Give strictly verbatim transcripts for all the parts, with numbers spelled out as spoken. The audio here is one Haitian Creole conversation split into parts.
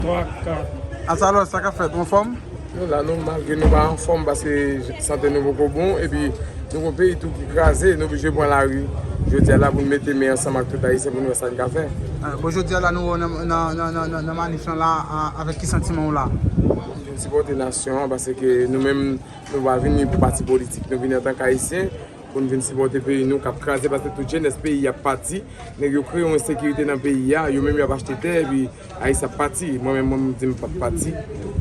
Twa, kat. Asalòs, sa k ap fèt? Ou anfòm? Nou la, nou, malgre nou pa anfòm paske sante nou poko bon, epi nou gon peyi tou ki kraze, nou oblije pran lari. Jodi a la pou n mete men ansanm ak tout Ayisyen pou n wè sa n ka fè. Ah, bon, jodi a la nou nan, nan, nan, nan, nan, nan manif lan la, a, avèk ki santiman w la? Nou vin sipòte nasyon an paske nou menm, nou pa vini pou pati politik, nou vini antank Ayisyen pou n vin sipòte peyi nou k ap kraze, paske tout jenès peyi ap pati, nèg yo kreye yon ensekirite nan peyi a, yo menm y ap achte tè, epi Ayisyen ap pati. Mwen menm, mwen, m di m p ap pati,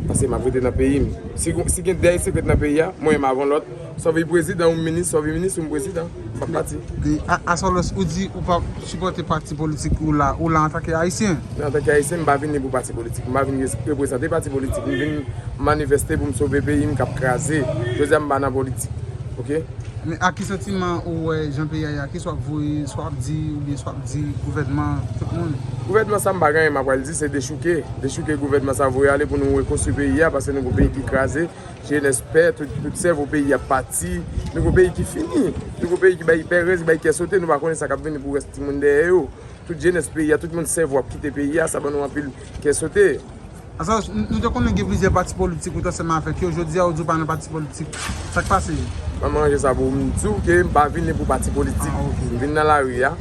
paske m ap rete nan peyi m. Si, si gen de Ayisyen k ret nan peyi a, mwen menm avan lòt, sòvi prezidan ou minis, sòvi minis ou prezidan, m ap pati. E, a, Asalòs, ou di ou p ap sipòte pati politik ou la, ou la antanke Ayisyen? Antanke Ayisyen, m pa vini pou pati politik, m pa vin res-, reprezante pati politik, m vin manifeste pou m sove peyi m k ap kraze. Jodi a, m pa nan politik, oke? Men ak ki santiman ou wè jan peyi a ye a, kisa w ap voye, sa w ap di, oubyen sa w ap di gouvènman, tout moun? Gouvènman sa m pa gen anyen m ap pral di, se dechouke. Dechouke gouvènman sa voye ale pou nou rekonstwi peyi a, paske nou gon peyi ki kraze, jenès pè, tout, tout sèvo peyi a pati. Nou gon peyi ki fini. Nou gon peyi ki bay pè rèz, bay kè sote, nou pa konnen sa k ap vini pou rès timoun dèyè yo. Tout jenès peyi a, tout moun sèvo ap kite peyi a, sa ban nou anpil kè sote. Asalòs, n-, nou te konnen gen plizyè pati politik ou t ansanm avèk yo. Jodi a, ou di w pa nan pati politik. Sa k pase? Ban m ranje sa pou ou. M di w ke m pa vini pou pati politik. Ah, ok. M vin nan lari a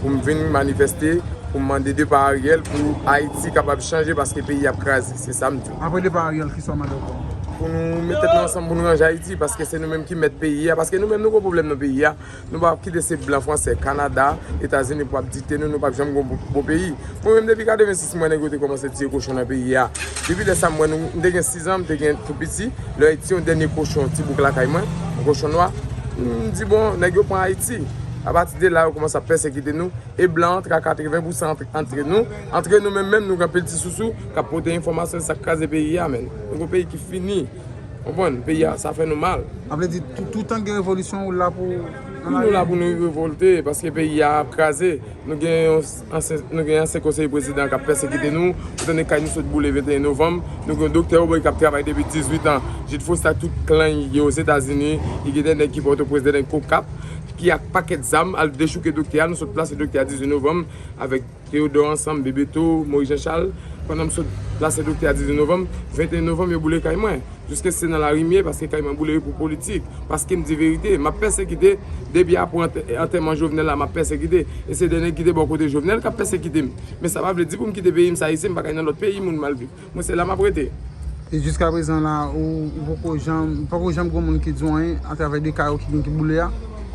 pou m vin manifeste, pou m mande depa Ariel, pou Ayiti kapab chanje, paske peyi a ap kraze. Se sa m di w. Apre depa Ariel, kisa w mande ankò? Pou nou met tèt nou ansanm pou nou ranje Ayiti, paske se nou menm ki mèt peyi a, paske nou menm nou gon pwoblèm nan peyi a. Nou p ap kite se blan, fransè, Kanada, Etazini pou ap dikte nou, nou p ap janm gon bon, bon peyi. Mwen menm depi katrevensis m wè nèg yo te kòmanse tiye kochon nan peyi a. Depi lè sa m wè nou, m te gen sizan, m te gen tou piti, lè yo tiye yon dènye kochon, ti bouk lakay mwen, yon kochon nwa, m di bon, nèg yo pran Ayiti. Apati de la, yo kòmanse ap pèsekite nou, e blan an, traka katreven pousan antre, antre nou, antre nou menm menm, nou gen anpil ti sousou k ap pote enfòmasyon sa k kraze peyi a, menn. Nou gon peyi ki fini. Konprann? Peyi a, sa fè nou mal. Sa vle di, tou, toutan gen revolisyon, ou la pou... Wi, nou la pou nou revolte, paske peyi a ap kraze. Nou gen yon ansyen, nou gen ansyen konseye prezidan k ap pèsekite nou. Ou tande kay nou sot boule venteyen novanm. Nou gen yon doktè Obey k ap travay depi dizuit an. Jude Faustin ak tout klan li Ozetazini. Li gen de nèg ki Pòtoprens, de nèg Okap, ki ak pakèt zam al dechouke doktè a. Nou sot plase doktè a dizuit novanm avèk Théodore ansanm, Bebeto, Moïse Jean Charles, pandan m sot plase doktè a dizuit novanm, venteyen novanm, yo boule kay mwen. Jiskaske se nan lari m ye, paske kay mwen boule pou politik, paske m di verite, m ap pèsekite, depi apre antè-, antèman Jovenel la, m ap pèsekite. E se de nèg ki te bò kote Jovenel k ap pèsekite m. Men sa pa vle di pou m kite peyi m, sa isit, m pa ka al nan lòt peyi, moun m al viv. Mwen se la m ap rete. E jiskaprezan la, ou, ou poko janm, poko janm gon moun ki di w anyen atravè de kay ou ki gen ki boule a?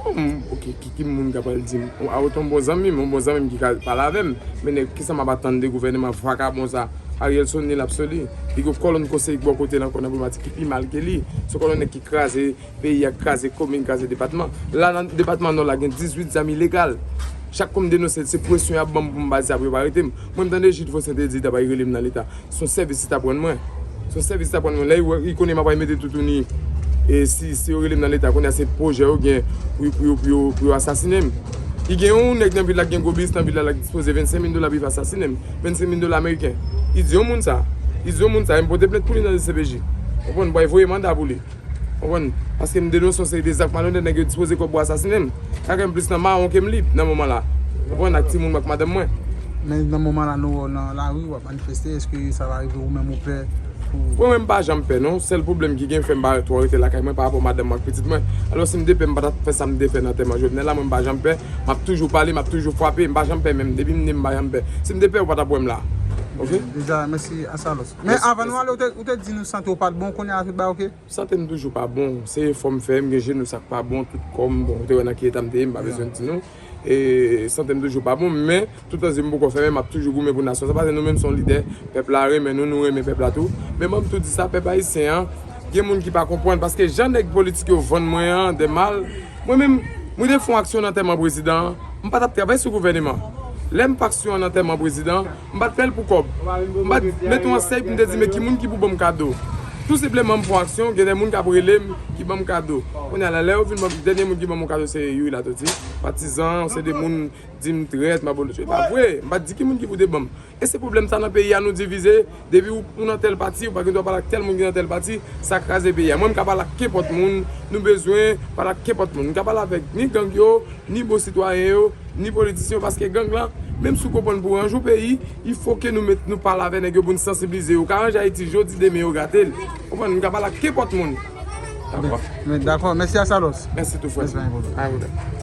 Bon, ok, ki, ki moun k ap pral di m? A, ou te yon bon zanmi m, yon bon zanmi m ki ka pale avè m. Men nèg, kisa m ap atann de gouvènman vakabon sa? Ariel Sony l ap soli. Li gen kòlonn konsèy bò kote l ankò nan Primati ki pi mal ke li. Se kòlonn nèg ki kraze peyi a, kraze komin, kraze depatman. La, nan depatman Nò la, gen dizuit zam ilegal. Chak kou m denonse l, se presyon y ap ban m pou m baze a pou yo pa arete m. Mwen, m tande Jude Faustin te di, ta bay rele m nan Leta. Se yon sèvis li t ap rann mwen. Se yon sèvis li t ap rann mwen. Lè li wè, li konnen m ap pral mete toutouni, e si, si yo rele m nan Leta, kounye a se pwojè yo gen pou, pou yo, pou yo, pou yo asasinen m. Li gen yon nèg nan vil la ki gen gwo biznis nan vil la, la ki dispoze vennsenk mil dola pou li asasinen m. Vennsenk mil dola ameriken. Li di yon moun sa. Li di yon moun sa. E m pote plent pou li nan D C P J. Konprann? M pral voye manda pou li. Konprann? Paske m denonse yon seri de zak malonèt, nèg yo dispoze kòb pou asasinen m. Sa fè m plis nan mawon ke m lib nan moman la. Konprann? Ak timoun mwen ak madanm mwen. Men nan moman la, nou wè w nan lari, w ap manifeste, èske sa va rive ou menm ou pè pou... Mwen menm, m pa janm pè, non. Sèl pwoblèm ki gen, fè m pa twò rete lakay mwen pa rapò madanm mwen ak pitit mwen. Alò, si m te pè, m pa t ap fè sa m te fè nan antèman Jovenel la. Mwen, m pa janm pè. M ap toujou pale, m ap toujou frape. M pa janm pè menm. Depi m ne, m pa janm pè. Si m te pè, ou pa t ap wè m la. Oke? Deja, mèsi, Asalòs. Men avan nou ale, ou te, ou te di nou sante w pa t bon, kounye a tout bagay oke? Sante m toujou pa bon. Se efò m fè, m gen jenou sa k pa bon, tout kò m, bon, ou te wè nan ki eta m te ye, m pa bezwen di nou. E sante m toujou pa bon, men toutan zye m poko fèmen, m ap toujou goumen pou nasyon sa, paske nou menm se yon lidè, pèp la renmen nou, nou renmen pèp la tou. Men ban m tou di sa, pèp ayisyen an, gen moun ki pa konprann, paske jan nèg politik yo vann mwen an, de mal, mwen menm, mwen te fè yon aksyon nan antèman prezidan an, m pa t ap travay sou gouvèneman. Lè m fè aksyon an nan antèman prezidan an, m pa t fè l pou kòb. M pa t met yon ansèy pou m te di, men ki moun ki pou ban m kado. Tou senpleman, m fè yon aksyon, gen de moun k ap rele m, ki ban m kado. Kounye a la, lè yo vin ban m, dènye moun ki ban m yon kado, se Youri Latortue. Patizan, se de moun di m trèt, m abòne. E pa vre, m pa t di ki moun ki pou te ban m. E se pwoblèm sa nan peyi a, nou divize. Depi ou, ou nan tèl pati, ou pa gen dwa pale ak tèl moun ki nan tèl pati, sa kraze peyi a. Mwen, m ka pale ak kenpòt moun, nou bezwen pale ak kenpòt moun. M ka pale avèk ni gang yo, ni bon sitwayen yo, ni politisyen yo, paske gang lan, Menm si w konprann pou w ranje yon peyi, il faut que nou met, nou pale avè nèg yo pou n sansiblize yo. Ou ka ranje Ayiti jodi, demen yo gate l. Konprann? Nou ka pale ak kenpòt moun. Dakò. Men dakò, mèsi Asalòs. Mèsi tou, frè. Mèsi, pa gen pwoblèm. Pa gen pwoblèm.